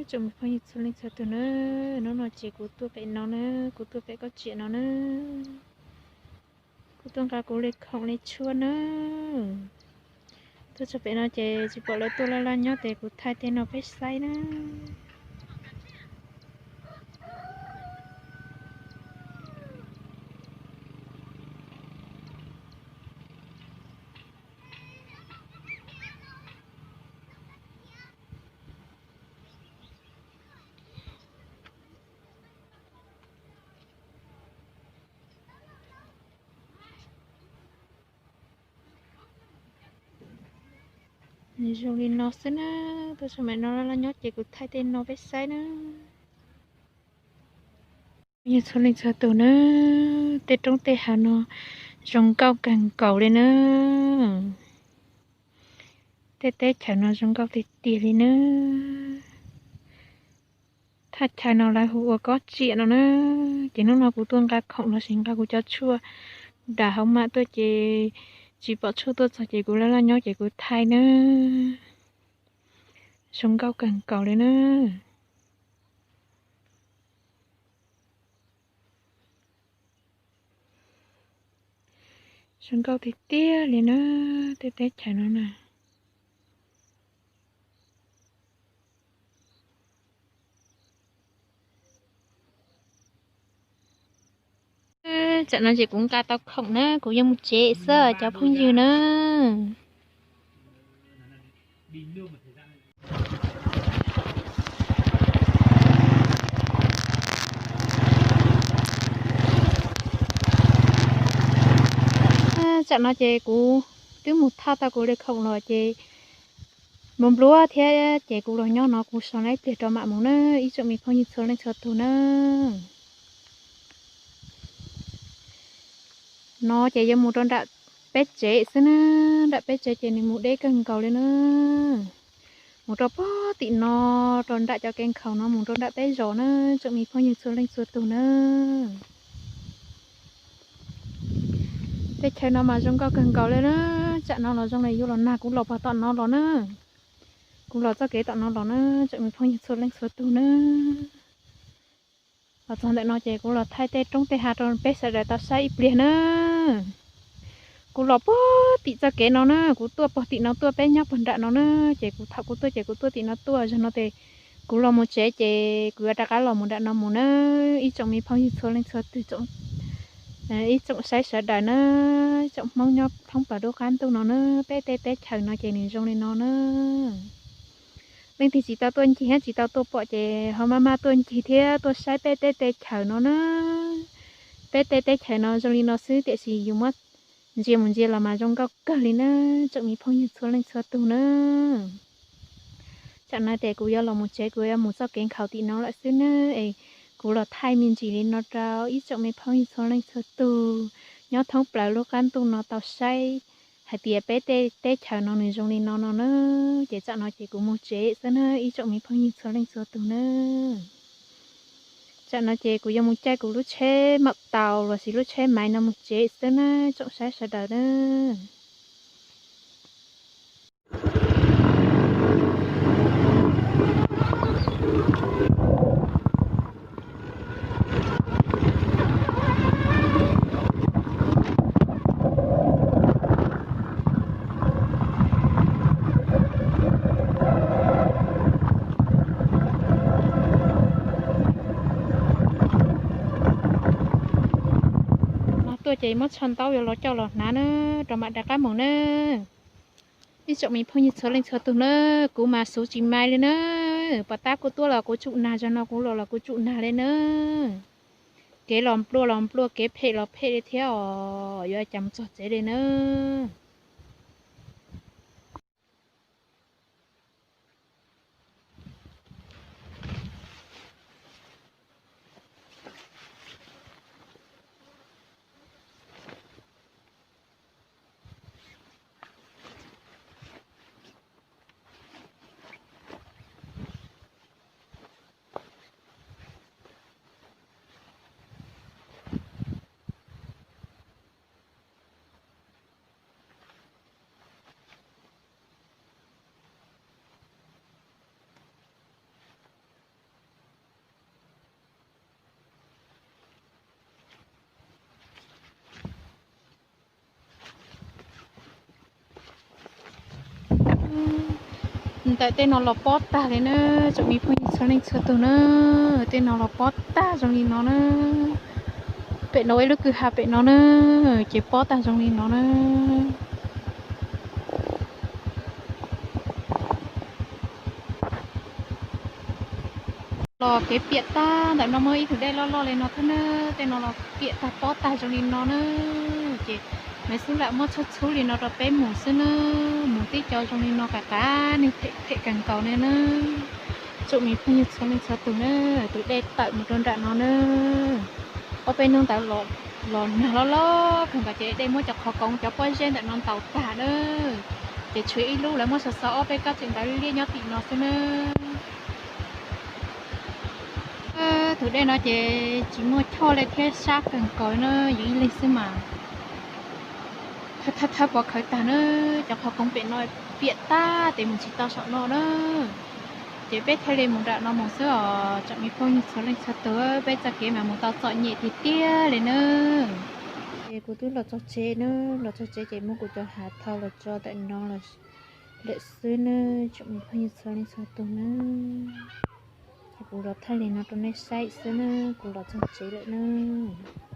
Tsoom me phooj ywg txhua leej txhua tug na, hnub no ces kuv tuaj pem no na, kuv tuaj pem kaub tsiam no na, kuv tuaj nqa kuv li khoom li tshuaj na. Tuaj txog pem no ces tsis pom lawv tuaj laj laj nyob ces kuv thaij tej no peb saib na. Nws zoo li no xwb na, tuaj txog pem no laj laj nyob ces kuv thaij tej no peb saib na. Yog txhua leej txhua tug na, tej roob tej hav no zoo nkauj kawg nkaus li na. Tej teb chaws no zoo nkauj tiag tiag li na. Thaj chaw no lawv hu ua kaub tsiam no na. Ces hnub no kuv tuaj nqa khoom los sis nqa kuv cov tshuaj dam hauv mam tuaj ces tsis pom tshuaj tuaj txog ces kuv laj laj nyob ces kuv thaij na. Zoo nkauj kawg nkaus li na. Zoo nkauj tiag tiag li na, tej teb chaws no na. Tsam no ces kuv nqa tau khoom na, kuv yuav mus tsev xwb cov phooj ywg na. Tsam no ces kuv twb mus thaj tau kuv li khoom los ces mus npluab thiab ces kuv los nyob no kuv so na ib pliag rau mam mus na, ib tsoom me phooj ywg txhua leej txhua tug na. No ces yuav mus rau nram peb tsev xwb na, nram peb tsev ces nws mus deb kawg nkaus li na. Mus rau pog tim no, rau nram cov kev nkhaus no mus rau nram peb zos na, tsoom me phooj ywg txhua leej txhua tug na. Teb chaws no mas zoo nkauj kawg nkaus li na, tsam no los zoo li yuav los nag kuv los pog tom no los na. Kuv los txoj kev tom no los na, tsoom me phooj ywg txhua leej txhua tug na. Los txog ntawm no ces kuv los thaij tej roob tej hav rau peb sawv daws tau saib ib pliag na. Kuv los pog tim txoj kev no na, kuv tuaj pog tim no tuaj peb nyob pog nram no na, ces kuv thaum kuv tuaj ces kuv tuaj tim no tuaj, zaum no ces kuv los mus tsev ces kuv yuav rov qab los mus nram no mus na, ib tsoom me phooj ywg txhua leej txhua tug, ib tsoom saib sawv daws na, ib tsoom Hmoob nyob thoob plaws lub qab ntuj no na, peb tej teb chaws no ces nws zoo li no na. Leej twg tsis tau tuaj ncig thiab tsis tau tuaj pom ces ho maj maj tuaj ncig thiab tuaj saib peb tej teb chaws no na. Peb tej teb chaws no zoo li no xwb tiam sis yus muab ntsia mus ntsia los mas zoo nkauj kawg li na, tsoom me phooj ywg txhua leej txhua tug na. Tsam no ces kuv yuav los mus tsev, kuv yuav mus txoj kev nkhaus tim no lawm xwb na, es kuv los thaij me ntsis li no rau ib tsoom me phooj ywg txhua leej txhua tug nyob thoob plaws lub qab ntuj no tau saib hais tias peb tej teb chaws no nws zoo li no no na. Ces tsam no ces kuv mus tsev xwb na ib tsoom me phooj ywg txhua leej txhua tug na. Tsam no ces kuv yuav mus caij kuv lub tsheb maum taus los sis lub tsheb maiv no mus tsev xwb na, tsoom saib sawv daws na. No tuaj ces muab tsho ntaub yuav los coj los hnav na, rau mam rov qab mus na. Ib tsoom me phooj ywg txhua leej txhua tug na, kuv mas xuv tsis mai li na. Pas tab kuv tuaj los kuv tsum nag, zaum no kuv los los kuv tsum nag li na. Kev los nplua los nplua, kev phem los phem li thiab os, yuav cas mus txog tsev li na. Ntawm tej no los pob tag li na, tsoom me phooj ywg txhua leej txhua tus na, tej no los pob tag zoo li no na. Pem no ib lub kwj ha pem no na, ces pob tag zoo li no na. Los kev piam tag ntawm no muaj ib tug dej loj loj li no thiab na, tej no los piam tag pob tag zoo li no na. Ces Maiv Xub lam muab txhub txhub li no rau peb mus xwb na, mus tib co zoo li no qav qav neeg them them kawg nkaus li na. Tsoom me phooj ywg txhua leej txhua tus na, tus dej tawm mus rau nram no na. Ob peb hnub ntawd los nag loj loj kawg nkaus ces dej muab cov qhov koov cov pob zeb ntawm no ntaus tag na. Ces tshuav ib lub lawv muab xov xov ob peb kab tseem ntawd liab nyob tim no xwb na. Tus dej no ces tsis muaj choj li thiab sab kawg nkaus na, yus ib leeg xwb mas thawb thawb pov khawv tag na. Cov qhov koov pem no piam tag tes mus tsis tau saum no na. Ces peb thiaj li mus nram no mus xwb os tsoom me phooj ywg txhua leej txhua tus, peb txoj kev mas mus tau txom nyem tiag tiag li na. Ces kuv twb los txog tsev na, los txog tsev ces muab kuv cov hav thau los tso ntawm no lawm xwb na, tsoom me phooj ywg txhua leej txhua tus na. Ces kuv los thaij li no rau nej saib xwb na, kuv los txog tsev lawm na.